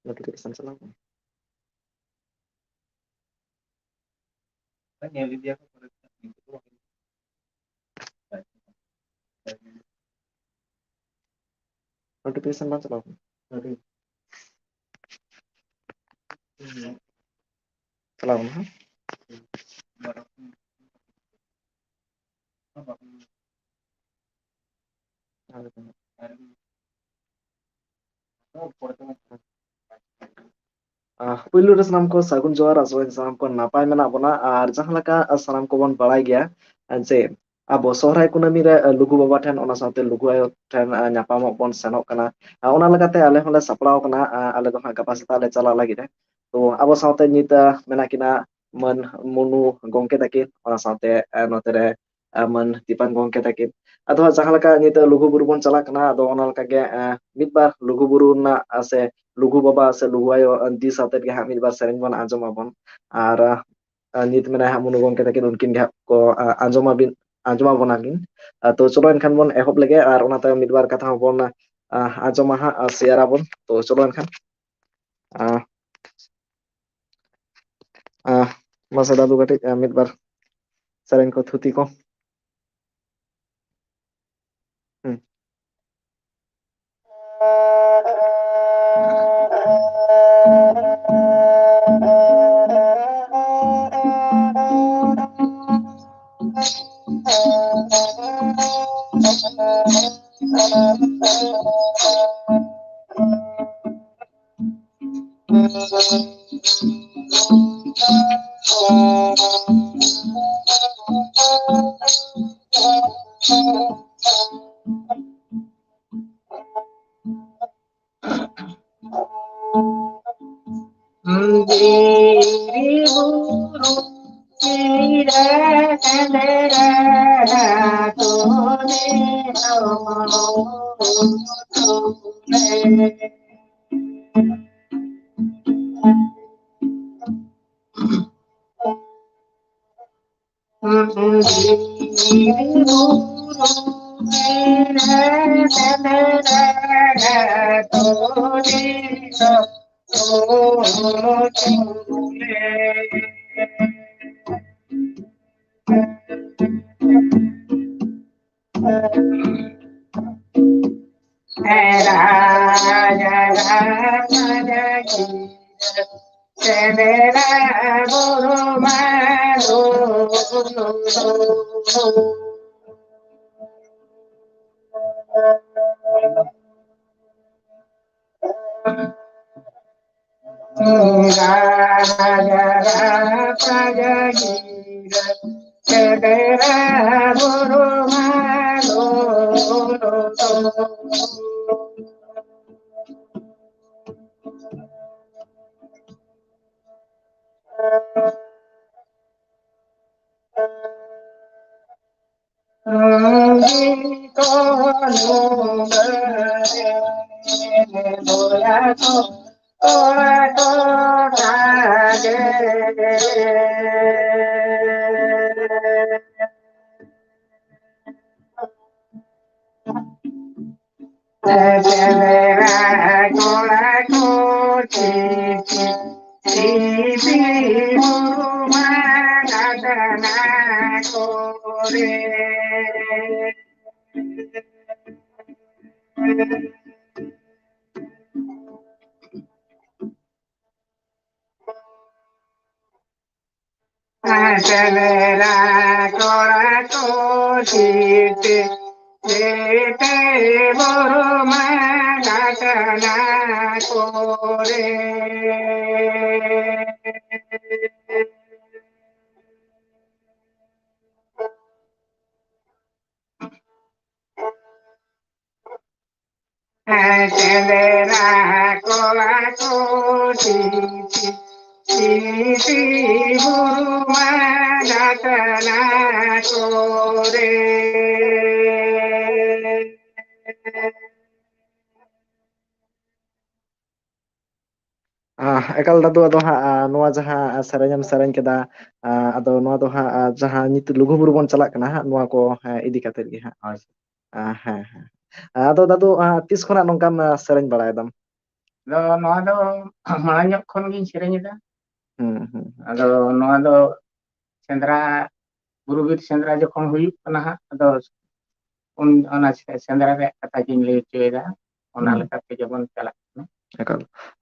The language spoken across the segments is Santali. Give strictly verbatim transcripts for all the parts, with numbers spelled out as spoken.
Notification ᱪᱟᱞᱟᱣ ᱠᱟᱱᱟ? ᱧᱮᱞ ᱤᱫᱤᱭᱟ ᱠᱚ ᱯᱚᱨᱮ ᱛᱮ᱾ Notification ᱵᱟᱝ ᱪᱟᱞᱟᱣ ᱠᱟᱱᱟ? ᱪᱟᱞᱟᱣ ᱠᱟᱱᱟ, ᱦᱮᱸ? ᱟᱦ, ᱯᱩᱭᱞᱩ ᱨᱮ ᱥᱟᱱᱟᱢ ᱠᱚ ᱥᱟᱹᱜᱩᱱ ᱡᱚᱦᱟᱨ, ᱟᱥᱚᱜ ᱟᱹᱧ ᱥᱟᱱᱟᱢ ᱠᱚ ᱱᱟᱯᱟᱭ ᱢᱮᱱᱟᱜ ᱵᱚᱱᱟ᱾ ᱟᱨ ᱡᱟᱦᱟᱸ ᱞᱮᱠᱟ ᱥᱟᱱᱟᱢ ᱠᱚᱵᱚᱱ ᱵᱟᱲᱟᱭ ᱜᱮᱭᱟ ᱡᱮ ᱟᱵᱚ ᱥᱚᱦᱨᱟᱭ ᱠᱩᱱᱟᱹᱢᱤ ᱨᱮ ᱞᱩᱜᱩ ᱵᱟᱵᱟ ᱴᱷᱮᱱ, ᱚᱱᱟ ᱥᱟᱶᱛᱮ ᱞᱩᱜᱩ ᱟᱭᱳ ᱴᱷᱮᱱ, ᱟᱸ, ᱧᱟᱯᱟᱢᱚᱜ ᱵᱚᱱ ᱥᱮᱱᱚᱜ ᱠᱟᱱᱟ᱾ ᱟᱸ, ᱚᱱᱟ ᱞᱮᱠᱟᱛᱮ ᱟᱞᱮ ᱦᱚᱸᱞᱮ ᱥᱟᱯᱲᱟᱣ ᱠᱟᱱᱟ᱾ ᱟᱸ, ᱟᱞᱮ ᱫᱚ ᱦᱟᱸᱜ ᱜᱟᱯᱟ ᱥᱮᱛᱟᱜ ᱞᱮ ᱪᱟᱞᱟᱜ ᱞᱟᱹᱜᱤᱫ᱾ ᱛᱚ ᱟᱵᱚ ᱥᱟᱶᱛᱮ ᱱᱤᱛ, ᱟᱸ, ᱢᱮᱱᱟᱜ ᱠᱤᱱᱟ ᱢᱟᱹᱱ ᱢᱩᱱᱩ ᱜᱚᱢᱠᱮ ᱛᱟᱹᱠᱤᱱ, ᱚᱱᱟ ᱥᱟᱶᱛᱮ, ᱟᱸ, ᱱᱚᱛᱮ ᱨᱮ, ᱟᱸ, ᱢᱟᱹᱱ ᱫᱤᱯᱟᱱ ᱜᱚᱢᱠᱮ ᱛᱟᱹᱠᱤᱱ᱾ ᱟᱫᱚ ᱦᱟᱸᱜ ᱡᱟᱦᱟᱸ ᱞᱮᱠᱟ ᱱᱤᱛ ᱞᱩᱜᱩ ᱵᱩᱨᱩ ᱵᱚᱱ ᱪᱟᱞᱟᱜ ᱠᱟᱱᱟ, ᱟᱫᱚ ᱚᱱᱟ ᱞᱮᱠᱟ ᱜᱮ, ᱟᱸ, ᱢᱤᱫ ᱵᱟᱨ ᱞᱩᱜᱩ ᱵᱩᱨᱩ ᱨᱮᱱᱟᱜ, ᱟᱸ, ᱥᱮ ᱞᱩᱜᱩ ᱵᱟᱵᱟ ᱥᱮ ᱞᱩᱜᱩ ᱟᱭᱳ, ᱟᱸ, ᱫᱤᱥ ᱟᱛᱮᱫ ᱜᱮ ᱦᱟᱸᱜ ᱢᱤᱫ ᱵᱟᱨ ᱥᱮᱨᱮᱧ ᱵᱚᱱ ᱟᱸᱡᱚᱢ ᱟᱵᱚᱱ᱾ ᱟᱨ, ᱟᱸ, ᱟᱨ ᱱᱤᱛ ᱢᱮᱱᱟᱭᱟ ᱦᱟᱸᱜ ᱢᱩᱱᱩ ᱜᱚᱢᱠᱮ ᱛᱟᱹᱠᱤᱱ, ᱩᱱᱠᱤᱱ ᱜᱮ ᱦᱟᱸᱜ ᱠᱚ, ᱟ, ᱟᱸᱡᱚᱢ ᱟᱵᱤᱱ, ᱟᱸᱡᱚᱢ ᱟᱵᱚᱱᱟ ᱠᱤᱱ᱾ ᱟ, ᱛᱚ ᱪᱚᱞᱚ ᱮᱱᱠᱷᱟᱱ ᱵᱚᱱ ᱮᱦᱚᱵ ᱞᱮᱜᱮ, ᱟᱨ ᱚᱱᱟ ᱛᱟᱭᱚᱢ ᱢᱤᱫ ᱵᱟᱨ ᱠᱟᱛᱷᱟ ᱦᱚᱸᱵᱚᱱ, ᱟ, ᱟᱸᱡᱚᱢᱟ ᱦᱟᱸᱜ, ᱟ, ᱥᱮᱭᱟᱨ ᱟᱵᱚᱱ᱾ ᱛᱚ ᱪᱚᱞᱚ ᱮᱱᱠᱷᱟᱱ, ᱟ, ᱟ, ᱢᱟᱥᱮ ᱫᱟᱫᱩ ᱠᱟᱹᱴᱤᱡ, ᱟ, ᱢᱤᱫ ᱵᱟᱨ ᱥᱮᱨᱮᱧ ᱠᱚ, ᱛᱷᱩᱛᱤ ᱠᱚ᱾ ᱦᱩᱸ᱾ ᱥᱮᱸᱫᱽᱨᱟ ᱠᱚᱲᱟ ᱠᱚ ᱪᱤᱛᱤ ᱪᱤᱛᱤ ᱵᱩᱨᱩ ᱢᱟᱜᱟᱛᱱᱟ ᱠᱚᱨᱮ᱾ ᱥᱮᱸᱫᱽᱨᱟ ᱠᱚᱲᱟ ᱠᱚ ᱪᱤᱛᱤ ᱪᱤᱛᱤ ᱵᱩᱨᱩ ᱢᱟᱜᱟᱛᱱᱟ ᱠᱚᱨᱮ᱾ ᱟᱦ, ᱮᱠᱟᱞ ᱫᱟᱫᱩ, ᱟᱫᱚ ᱦᱟᱸᱜ, ᱟ, ᱱᱚᱣᱟ ᱡᱟᱦᱟᱸ, ᱟ, ᱥᱮᱨᱮᱧᱮᱢ ᱥᱮᱨᱮᱧ ᱠᱮᱫᱟ, ᱟ, ᱟᱫᱚ ᱱᱚᱣᱟ ᱫᱚ ᱦᱟᱸᱜ, ᱟ, ᱡᱟᱦᱟᱸ ᱱᱤᱛ ᱞᱩᱜᱩᱵᱩᱨᱩ ᱵᱚᱱ ᱪᱟᱞᱟᱜ ᱠᱟᱱᱟ ᱦᱟᱸᱜ, ᱱᱚᱣᱟ ᱠᱚ, ᱦᱮᱸ, ᱤᱫᱤ ᱠᱟᱛᱮᱫ ᱜᱮ ᱦᱟᱸᱜ᱾ ᱦᱳᱭ᱾ ᱟ, ᱦᱮᱸ, ᱦᱮᱸ᱾ ᱟᱫᱚ ᱫᱟᱫᱩ, ᱟ, ᱛᱤᱥ ᱠᱷᱚᱱᱟᱜ ᱱᱚᱝᱠᱟᱢ, ᱟ, ᱥᱮᱨᱮᱧ ᱵᱟᱲᱟᱭᱮᱫᱟᱢ? ᱟᱫᱚ ᱱᱚᱣᱟ ᱫᱚ ᱢᱟᱲᱟᱝ ᱧᱚᱜ ᱠᱷᱚᱱ ᱜᱤᱧ ᱥᱮᱨᱮᱧ ᱮᱫᱟ᱾ ᱦᱩᱸ, ᱦᱩᱸ, ᱦᱩᱸ᱾ ᱟᱫᱚ ᱱᱚᱣᱟ ᱫᱚ ᱥᱮᱸᱫᱽᱨᱟ, ᱵᱩᱨᱩ ᱵᱤᱨ ᱥᱮᱸᱫᱽᱨᱟ ᱡᱚᱠᱷᱚᱱ ᱦᱩᱭᱩᱜ ᱠᱟᱱᱟ ᱦᱟᱸᱜ, ᱟᱫᱚ ᱩᱱ ᱚᱱᱟ ᱥᱮ-, ᱥᱮᱸᱫᱽᱨᱟ ᱨᱮᱭᱟᱜ ᱠᱟᱛᱷᱟ ᱜᱤᱧ ᱞᱟᱹᱭ ᱦᱚᱪᱚᱭᱮᱫᱟ᱾ ᱚᱱᱟ ᱦᱩᱸ᱾ ᱞᱮᱠᱟᱛᱮ ᱡᱮᱢᱚᱱ ᱪᱟᱞᱟᱜ ᱠᱟᱱᱟ᱾ ᱮᱠᱟᱞ᱾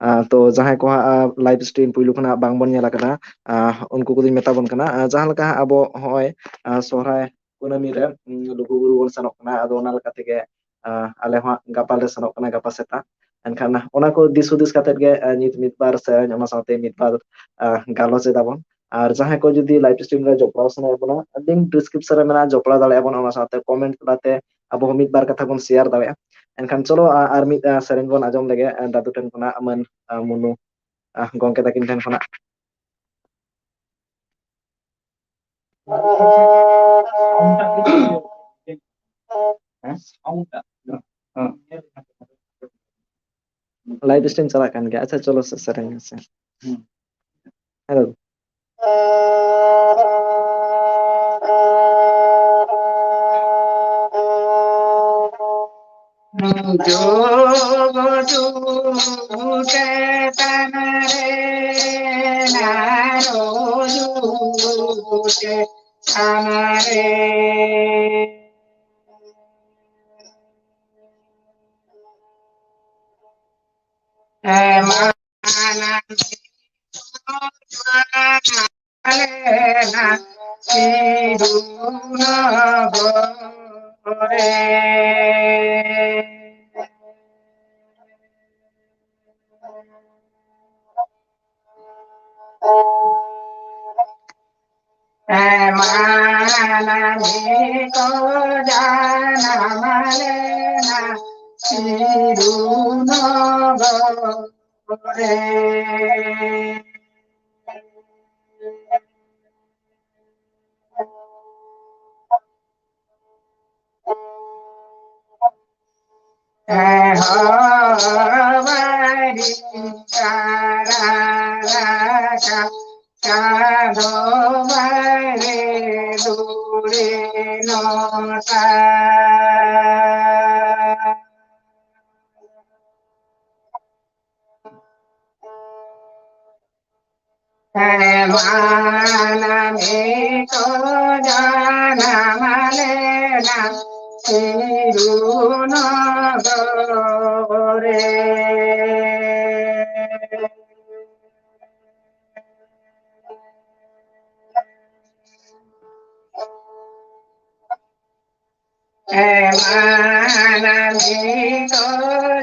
ᱟᱨ ᱛᱚ ᱡᱟᱦᱟᱸᱭ ᱠᱚ ᱦᱟᱸᱜ, ᱟᱨ live stream ᱯᱩᱭᱞᱩ ᱠᱷᱚᱱᱟᱜ ᱵᱟᱝ ᱵᱚᱱ ᱧᱮᱞ ᱟᱠᱟᱫᱟ, ᱟᱨ ᱩᱱᱠᱩ ᱠᱚᱫᱚᱧ ᱢᱮᱛᱟ ᱵᱚᱱ ᱠᱟᱱᱟ, ᱟᱨ ᱡᱟᱦᱟᱸ ᱞᱮᱠᱟ ᱦᱟᱸᱜ ᱟᱵᱚ ᱦᱚᱸᱜᱼᱚᱭ, ᱟᱨ ᱥᱚᱦᱨᱟᱭ ᱠᱩᱱᱟᱹᱢᱤ ᱨᱮ, ᱩᱸ, ᱞᱩᱜᱩᱵᱩᱨᱩ ᱵᱚᱱ ᱥᱮᱱᱚᱜ ᱠᱟᱱᱟ, ᱟᱫᱚ ᱚᱱᱟ ᱞᱮᱠᱟ ᱛᱮᱜᱮ, ᱟᱨ ᱟᱞᱮ ᱦᱚᱸ ᱦᱟᱸᱜ ᱜᱟᱯᱟ ᱞᱮ ᱥᱮᱱᱚᱜ ᱠᱟᱱᱟ, ᱜᱟᱯᱟ ᱥᱮᱛᱟᱜ᱾ ᱮᱱᱠᱷᱟᱱ ᱚᱱᱟ ᱠᱚ ᱫᱤᱥ ᱦᱩᱫᱤᱥ ᱠᱟᱛᱮᱫ ᱜᱮ, ᱟᱨ ᱱᱤᱛ ᱢᱤᱫ ᱵᱟᱨ ᱥᱮᱨᱮᱧ, ᱚᱱᱟ ᱥᱟᱶᱛᱮ ᱢᱤᱫ ᱵᱟᱨ, ᱟᱨ ᱜᱟᱞᱚᱪ ᱮᱫᱟ ᱵᱚᱱ᱾ ᱟᱨ ᱡᱟᱦᱟᱸᱭ ᱠᱚ ᱡᱩᱫᱤ live stream ᱨᱮ ᱡᱚᱯᱲᱟᱣ ᱥᱟᱱᱟᱭᱮᱫ ᱵᱚᱱᱟ, link description ᱨᱮ ᱢᱮᱱᱟᱜᱼᱟ, ᱡᱚᱯᱲᱟᱣ ᱫᱟᱲᱮᱭᱟᱜᱼᱟ ᱵᱚᱱ, ᱚᱱᱟ ᱥᱟᱶᱛᱮ comment ᱛᱟᱞᱟᱛᱮ ᱟᱵᱚ ᱦᱚᱸ ᱢᱤᱫ ᱵᱟᱨ ᱠᱟᱛᱷᱟ ᱵᱚᱱ share ᱫᱟᱲᱮᱭᱟᱜᱼᱟ᱾ ᱮᱱᱠᱷᱟᱱ ᱪᱚᱞᱚ, ᱟ-, ᱟᱨ ᱢᱤᱫ, ᱟ, ᱥᱮᱨᱮᱧ ᱵᱚᱱ ᱟᱸᱡᱚᱢ ᱞᱮᱜᱮ, ᱟ, ᱫᱟᱫᱩ ᱴᱷᱮᱱ ᱠᱷᱚᱱᱟᱜ, ᱢᱟᱹᱱ, ᱟ, ᱢᱩᱱᱩ, ᱟ, ᱜᱚᱢᱠᱮ ᱛᱟᱹᱠᱤᱱ ᱴᱷᱮᱱ ᱠᱷᱚᱱᱟᱜ᱾ Live stream ᱪᱟᱞᱟᱜ ᱠᱟᱱ ᱜᱮᱭᱟ᱾ ᱟᱪᱪᱷᱟ, ᱪᱚᱞᱚ ᱥᱮ ᱥᱮᱨᱮᱧ ᱢᱮᱥᱮ᱾ ᱦᱮᱞᱳ᱾ ᱡᱩᱜᱽ ᱡᱩᱜᱽ ᱪᱮᱛᱟᱱ ᱨᱮ ᱱᱟᱨᱚ ᱡᱩᱜᱽ ᱪᱮᱛᱟᱱ ᱨᱮ᱾ ᱮᱢᱟᱱ ᱞᱮᱱᱟ ᱥᱤᱫᱷᱩ ᱱᱚᱜᱚᱨ ᱨᱮ᱾ ᱮᱢᱟᱱ ᱢᱟᱹᱱᱢᱤ ᱠᱚ ᱡᱟᱱᱟᱢ ᱞᱮᱱᱟ ᱥᱤᱫᱷᱩ ᱱᱚᱜᱚᱨ ᱨᱮ᱾ ᱮ ᱦᱚ ᱵᱟᱹᱲᱤ ᱪᱟᱨᱟ ᱨᱟᱪᱟ ᱪᱟᱸᱫᱚ ᱵᱟᱹᱲᱤ ᱫᱩᱲᱤ ᱱᱚᱛᱟ᱾ ᱢᱟᱹᱱᱢᱤ ᱠᱚ ᱡᱟᱱᱟᱢ ᱞᱮᱱᱟ ᱥᱤᱨᱩ ᱱᱚᱜᱚᱨ ᱨᱮ᱾ ᱢᱟᱹᱱᱢᱤ ᱠᱚ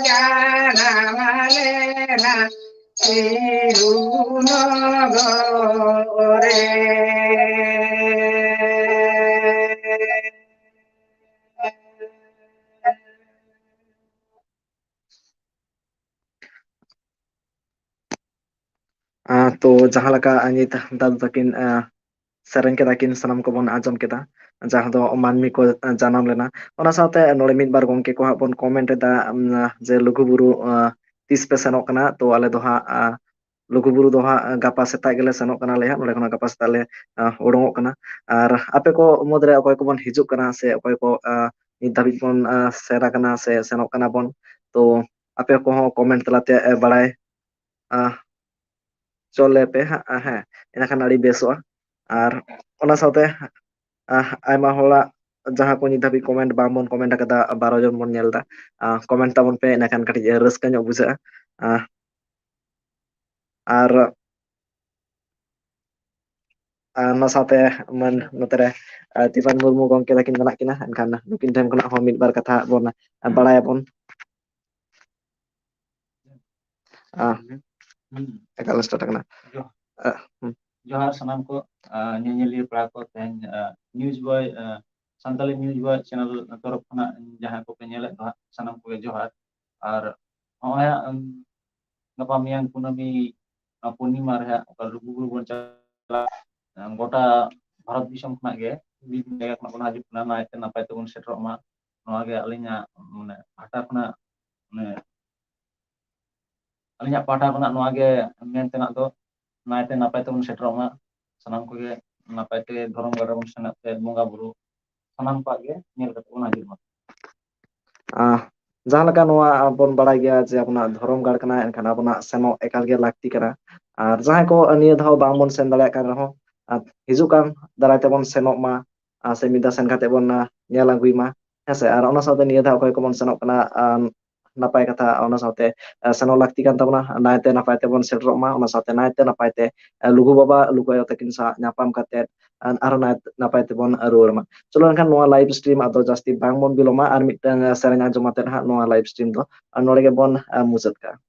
ᱡᱟᱱᱟᱢ ᱞᱮᱱᱟ ᱥᱤᱨᱩ ᱱᱚᱜᱚᱨ ᱨᱮ᱾ ᱟᱸ, ᱛᱚ ᱡᱟᱦᱟᱸ ᱞᱮᱠᱟ ᱟᱸᱡᱮᱫ ᱫᱟᱫᱟ ᱛᱟᱹᱠᱤᱱ, ᱟᱸ, ᱥᱮᱨᱮᱧ ᱠᱮᱫᱟ ᱠᱤᱱ, ᱥᱟᱱᱟᱢ ᱠᱚᱵᱚᱱ ᱟᱸᱡᱚᱢ ᱠᱮᱫᱟ, ᱡᱟᱦᱟᱸ ᱫᱚ ᱢᱟᱹᱱᱢᱤ ᱠᱚ, ᱟᱸ, ᱡᱟᱱᱟᱢ ᱞᱮᱱᱟ᱾ ᱚᱱᱟ ᱥᱟᱶᱛᱮ ᱱᱚᱰᱮ ᱢᱤᱫ ᱵᱟᱨ ᱜᱚᱢᱠᱮ ᱠᱚ ᱦᱟᱸᱜ ᱵᱚᱱ comment ᱮᱫᱟ, ᱩᱢ, ᱡᱮ ᱞᱩᱜᱩᱵᱩᱨᱩ, ᱟᱸ, ᱛᱤᱥ ᱯᱮ ᱥᱮᱱᱚᱜ ᱠᱟᱱᱟ? ᱛᱚ ᱟᱞᱮ ᱫᱚ ᱦᱟᱸᱜ, ᱟᱸ, ᱞᱩᱜᱩᱵᱩᱨᱩ ᱫᱚ ᱦᱟᱸᱜ ᱜᱟᱯᱟ ᱥᱮᱛᱟᱜ ᱜᱮᱞᱮ ᱥᱮᱱᱚᱜ ᱠᱟᱱᱟᱞᱮ ᱦᱟᱸᱜ, ᱱᱚᱸᱰᱮ ᱠᱷᱚᱱᱟᱜ ᱜᱟᱯᱟ ᱥᱮᱛᱟᱜ ᱞᱮ, ᱟᱸ, ᱩᱰᱩᱝᱚᱜ ᱠᱟᱱᱟ᱾ ᱟᱨ ᱟᱯᱮ ᱠᱚ ᱢᱩᱫᱽᱨᱮ ᱚᱠᱚᱭ ᱠᱚᱵᱚᱱ ᱦᱤᱡᱩᱜ ᱠᱟᱱᱟ ᱥᱮ ᱚᱠᱚᱭ ᱠᱚ, ᱟᱸ, ᱱᱤᱛ ᱫᱷᱟᱹᱵᱤᱡ ᱵᱚᱱ, ᱟᱸ, ᱥᱮᱱ ᱟᱠᱟᱱᱟ ᱥᱮ ᱥᱮᱱᱚᱜ ᱠᱟᱱᱟ ᱵᱚᱱ, ᱛᱚ ᱟᱯᱮ ᱠᱚᱦᱚᱸ comment ᱛᱟᱞᱟᱛᱮ, ᱮ, ᱵᱟᱲᱟᱭ, ᱟᱸ, ᱦᱚᱪᱚ ᱞᱮᱯᱮ ᱦᱟᱸᱜ, ᱟᱸ, ᱦᱮᱸ, ᱤᱱᱟᱹᱠᱷᱟᱱ ᱟᱹᱰᱤ ᱵᱮᱥᱚᱜᱼᱟ᱾ ᱟᱨ ᱚᱱᱟ ᱥᱟᱶᱛᱮ, ᱟᱸ, ᱟᱭᱢᱟ ᱦᱚᱲᱟᱜ ᱡᱟᱦᱟᱸ ᱠᱚ ᱱᱤᱛ ᱫᱷᱟᱹᱵᱤᱡ comment ᱵᱟᱝᱵᱚᱱ comment ᱟᱠᱟᱫᱟ, ᱵᱟᱨᱚ ᱡᱚᱱ ᱵᱚᱱ ᱧᱮᱞ ᱮᱫᱟ, ᱟᱸ, comment ᱛᱟᱵᱚᱱ ᱯᱮ, ᱤᱱᱟᱹᱠᱷᱟᱱ ᱠᱟᱹᱴᱤᱡ ᱨᱟᱹᱥᱠᱟᱹ ᱧᱚᱜ ᱵᱩᱡᱷᱟᱹᱜᱼᱟ᱾ ᱟᱸ, ᱟᱨ ᱟᱨ ᱚᱱᱟ ᱥᱟᱶᱛᱮ ᱢᱟᱱ ᱱᱚᱛᱮ ᱨᱮ, ᱟᱨ ᱛᱤᱯᱟᱱ ᱢᱩᱨᱢᱩ ᱜᱚᱢᱠᱮ ᱛᱟᱹᱠᱤᱱ ᱢᱮᱱᱟᱜ ᱠᱤᱱᱟ, ᱮᱱᱠᱷᱟᱱ ᱱᱩᱠᱤᱱ ᱴᱷᱮᱱ ᱠᱷᱚᱱᱟᱜ ᱦᱚᱸ ᱢᱤᱫ ᱵᱟᱨ ᱠᱟᱛᱷᱟ ᱵᱚᱱ ᱵᱟᱲᱟᱭᱟᱵᱚᱱ᱾ ᱟᱸ, ᱦᱩᱸ᱾ ᱮᱠᱟᱞ start ᱟᱠᱟᱱᱟ᱾ ᱡᱚᱦᱟᱨ᱾ ᱟᱸ, ᱦᱩᱸ᱾ ᱡᱚᱦᱟᱨ ᱥᱟᱱᱟᱢ ᱠᱚ, ᱟᱸ, ᱧᱮᱧᱮᱞᱤᱭᱟᱹ ᱯᱮᱲᱟ ᱠᱚ, ᱛᱮᱦᱮᱧ, ᱟᱸ, news boy, ᱟᱸ, ᱥᱟᱱᱛᱟᱲᱤ news boy channel ᱛᱚᱨᱚᱯ ᱠᱷᱚᱱᱟᱜ ᱡᱟᱦᱟᱸᱭ ᱠᱚᱯᱮ ᱧᱮᱞᱮᱫ ᱫᱚ ᱦᱟᱸᱜ, ᱥᱟᱱᱟᱢ ᱠᱚᱜᱮ ᱡᱚᱦᱟᱨ᱾ ᱟᱨ ᱱᱚᱜᱼᱚᱭ ᱦᱟᱸᱜ, ᱩᱸ, ᱜᱟᱯᱟ ᱢᱮᱭᱟᱝ ᱠᱩᱱᱟᱹᱢᱤ, ᱟᱸ, ᱯᱩᱨᱱᱤᱢᱟ ᱨᱮ ᱦᱟᱸᱜ ᱚᱠᱟ ᱞᱩᱜᱩᱵᱩᱨᱩ ᱵᱚᱱ ᱪᱟᱞᱟᱜ, ᱟᱸ, ᱜᱚᱴᱟ ᱵᱷᱟᱨᱚᱛ ᱫᱤᱥᱚᱢ ᱠᱷᱚᱱᱟᱜ ᱜᱮ ᱵᱤᱵᱷᱤᱱᱱᱚ ᱡᱟᱭᱜᱟ ᱠᱷᱚᱱᱟᱜ ᱵᱚᱱ ᱦᱤᱡᱩᱜ ᱠᱟᱱᱟ, ᱱᱟᱭᱛᱮ ᱱᱟᱯᱟᱭ ᱛᱮᱵᱚᱱ ᱥᱮᱴᱮᱨᱚᱜ ᱢᱟ᱾ ᱱᱚᱣᱟ ᱜᱮ ᱟᱹᱞᱤᱧᱟᱜ, ᱢᱟᱱᱮ, ᱯᱟᱦᱴᱟ ᱠᱷᱚᱱᱟᱜ, ᱢᱟᱱᱮ, ᱟᱹᱞᱤᱧᱟᱜ ᱯᱟᱦᱴᱟ ᱠᱷᱚᱱᱟᱜ ᱱᱚᱣᱟ ᱜᱮ ᱢᱮᱱ ᱛᱮᱱᱟᱜ ᱫᱚ, ᱱᱟᱭᱛᱮ ᱱᱟᱯᱟᱭ ᱛᱮᱵᱚᱱ ᱥᱮᱴᱮᱨᱚᱜ ᱢᱟ, ᱥᱟᱱᱟᱢ ᱠᱚᱜᱮ ᱱᱟᱯᱟᱭ ᱛᱮ ᱫᱷᱚᱨᱚᱢ ᱜᱟᱲ ᱨᱮᱵᱚᱱ ᱥᱮᱱᱚᱜ ᱛᱮ ᱵᱚᱸᱜᱟ ᱵᱩᱨᱩ ᱥᱟᱱᱟᱢ ᱠᱚᱣᱟᱜ ᱜᱮ ᱧᱮᱞ ᱠᱟᱛᱮ ᱵᱚᱱ ᱦᱤᱡᱩᱜ ᱢᱟ᱾ ᱟᱸ, ᱡᱟᱦᱟᱸ ᱞᱮᱠᱟ ᱱᱚᱣᱟ ᱵᱚᱱ ᱵᱟᱲᱟᱭ ᱜᱮᱭᱟ ᱡᱮ ᱟᱵᱚᱱᱟᱜ ᱫᱷᱚᱨᱚᱢ ᱜᱟᱲ ᱠᱟᱱᱟ, ᱮᱱᱠᱷᱟᱱ ᱟᱵᱚᱱᱟᱜ ᱥᱮᱱᱚᱜ ᱮᱠᱟᱞ ᱜᱮ ᱞᱟᱹᱠᱛᱤ ᱠᱟᱱᱟ᱾ ᱟᱨ ᱡᱟᱦᱟᱸᱭ ᱠᱚ ᱱᱤᱭᱟᱹ ᱫᱷᱟᱣ ᱵᱟᱝᱵᱚᱱ ᱥᱮᱱ ᱫᱟᱲᱮᱭᱟᱜ ᱠᱟᱱ ᱨᱮᱦᱚᱸ, ᱟᱨ ᱦᱤᱡᱩᱜ ᱠᱟᱱ ᱫᱟᱨᱟᱭ ᱛᱮᱵᱚᱱ ᱥᱮᱱᱚᱜ ᱢᱟ, ᱟᱨ ᱥᱮ ᱢᱤᱫ ᱫᱷᱟᱣ ᱥᱮᱱ ᱠᱟᱛᱮ ᱵᱚᱱ, ᱟ, ᱧᱮᱞ ᱟᱹᱜᱩᱭ ᱢᱟ, ᱦᱮᱸ ᱥᱮ᱾ ᱟᱨ ᱚᱱᱟ ᱥᱟᱶᱛᱮ ᱱᱤᱭᱟᱹ ᱫᱷᱟᱣ ᱚᱠᱚᱭ ᱠᱚᱵᱚᱱ ᱥᱮᱱᱚᱜ ᱠᱟᱱᱟ, ᱟ, ᱱᱟᱯᱟᱭ ᱠᱟᱛᱷᱟ, ᱚᱱᱟ ᱥᱟᱶᱛᱮ, ᱟ, ᱥᱮᱱᱚᱜ ᱞᱟᱹᱠᱛᱤ ᱠᱟᱱ ᱛᱟᱵᱚᱱᱟ, ᱱᱟᱭᱛᱮ ᱱᱟᱯᱟᱭ ᱛᱮᱵᱚᱱ ᱥᱮᱴᱮᱨᱚᱜ ᱢᱟ, ᱚᱱᱟ ᱥᱟᱶᱛᱮ ᱱᱟᱭᱛᱮ ᱱᱟᱯᱟᱭ ᱛᱮ, ᱟ, ᱞᱩᱜᱩ ᱵᱟᱵᱟ, ᱞᱩᱜᱩ ᱟᱭᱳ ᱛᱟᱹᱠᱤᱱ ᱥᱟᱶ ᱧᱟᱯᱟᱢ ᱠᱟᱛᱮ, ᱟ, ᱟᱨᱦᱚᱸ ᱱᱟᱭ-, ᱱᱟᱯᱟᱭ ᱛᱮᱵᱚᱱ ᱨᱩᱣᱟᱹᱲ ᱢᱟ᱾ ᱪᱚᱞᱚ ᱮᱱᱠᱷᱟᱱ ᱱᱚᱣᱟ live stream ᱟᱫᱚ ᱡᱟᱹᱥᱛᱤ ᱵᱟᱝ ᱵᱚᱱ ᱵᱤᱞᱚᱢᱟ, ᱟᱨ ᱢᱤᱫᱴᱟᱝ, ᱟ, ᱥᱮᱨᱮᱧ ᱟᱸᱡᱚᱢ ᱟᱛᱮ ᱦᱟᱸᱜ ᱱᱚᱣᱟ live stream ᱫᱚ, ᱟ, ᱱᱚᱰᱮ ᱜᱮᱵᱚᱱ, ᱟ, ᱢᱩᱪᱟᱹᱫ ᱠᱟᱜᱼᱟ᱾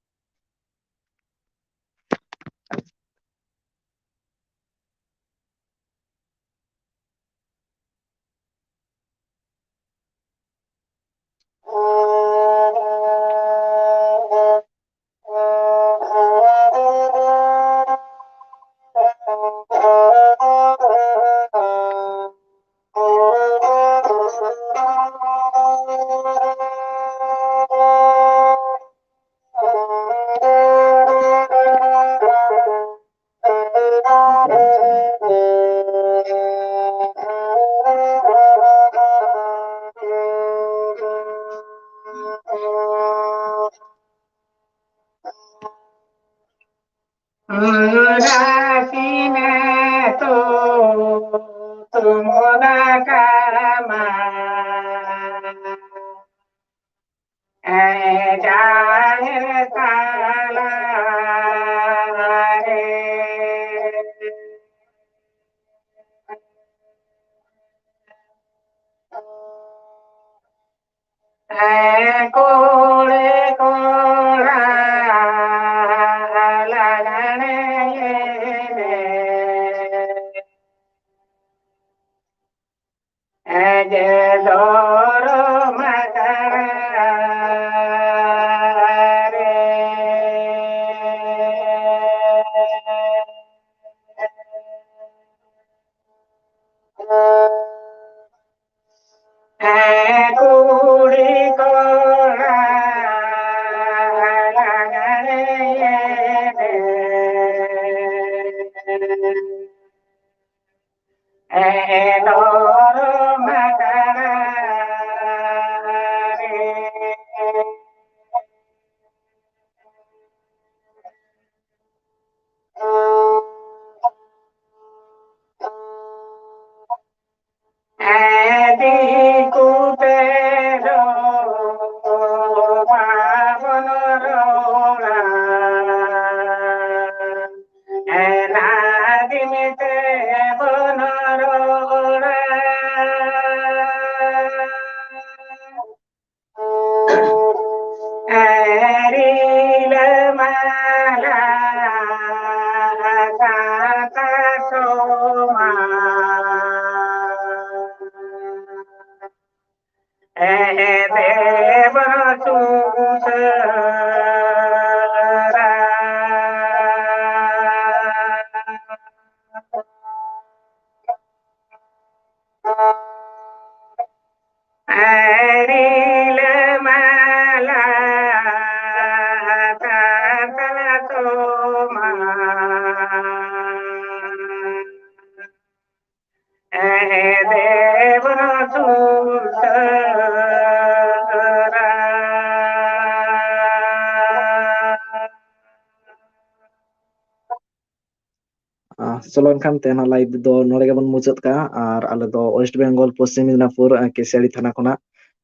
ᱟᱸ, ᱪᱚᱞᱚ ᱮᱱᱠᱷᱟᱱ ᱛᱮᱦᱮᱧᱟᱜ live ᱫᱚ ᱱᱚᱰᱮ ᱜᱮᱵᱚᱱ ᱢᱩᱪᱟᱹᱫ ᱠᱟᱜᱼᱟ᱾ ᱟᱨ ᱟᱞᱮ ᱫᱚ West Bengal, ᱯᱚᱥᱪᱤᱢ ᱢᱮᱫᱽᱱᱟᱯᱩᱨ, ᱟᱸ, ᱠᱮᱥᱤᱭᱟᱲᱤ ᱛᱷᱟᱱᱟ ᱠᱷᱚᱱᱟᱜ,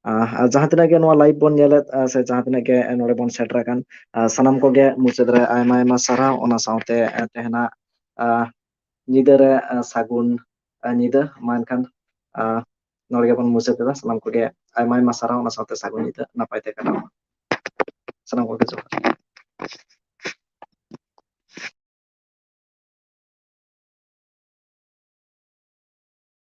ᱟᱸ, ᱟᱨ ᱡᱟᱦᱟᱸ ᱛᱤᱱᱟᱹᱜ ᱜᱮ ᱱᱚᱣᱟ live ᱵᱚᱱ ᱧᱮᱞᱮᱫ, ᱟᱸ, ᱥᱮ ᱡᱟᱦᱟᱸ ᱛᱤᱱᱟᱹᱜ ᱜᱮ ᱱᱚᱰᱮ ᱵᱚᱱ ᱥᱮᱴᱮᱨ ᱟᱠᱟᱱ, ᱟᱸ, ᱥᱟᱱᱟᱢ ᱠᱚᱜᱮ ᱢᱩᱪᱟᱹᱫ ᱨᱮ ᱟᱭᱢᱟ ᱟᱭᱢᱟ ᱥᱟᱨᱦᱟᱣ᱾ ᱚᱱᱟ ᱥᱟᱶᱛᱮ, ᱟᱸ, ᱛᱮᱦᱮᱧᱟᱜ, ᱟᱸ, ᱧᱤᱫᱟᱹ ᱨᱮ, ᱟᱸ, ᱥᱟᱹᱜᱩᱱ, ᱟᱸ, ᱧᱤᱫᱟᱹ᱾ ᱢᱟ ᱮᱱᱠᱷᱟᱱ, ᱟᱸ, ᱱᱚᱰᱮ ᱜᱮᱵᱚᱱ ᱢᱩᱪᱟᱹᱫ ᱮᱫᱟ᱾ ᱥᱟᱱᱟᱢ ᱠᱚᱜᱮ ᱟᱭᱢᱟ ᱟᱭᱢᱟ ᱥᱟᱨᱦᱟᱣ, ᱚᱱᱟ ᱥᱟᱶᱛᱮ ᱥᱟᱹᱜᱩᱱ ᱧᱤᱫᱟᱹ, ᱱᱟᱯᱟᱭ ᱛᱮ ᱠᱟᱴᱟᱣ ᱢᱟ᱾ ᱥᱟᱱᱟᱢ ᱠᱚᱜᱮ ᱡᱚᱦᱟᱨ᱾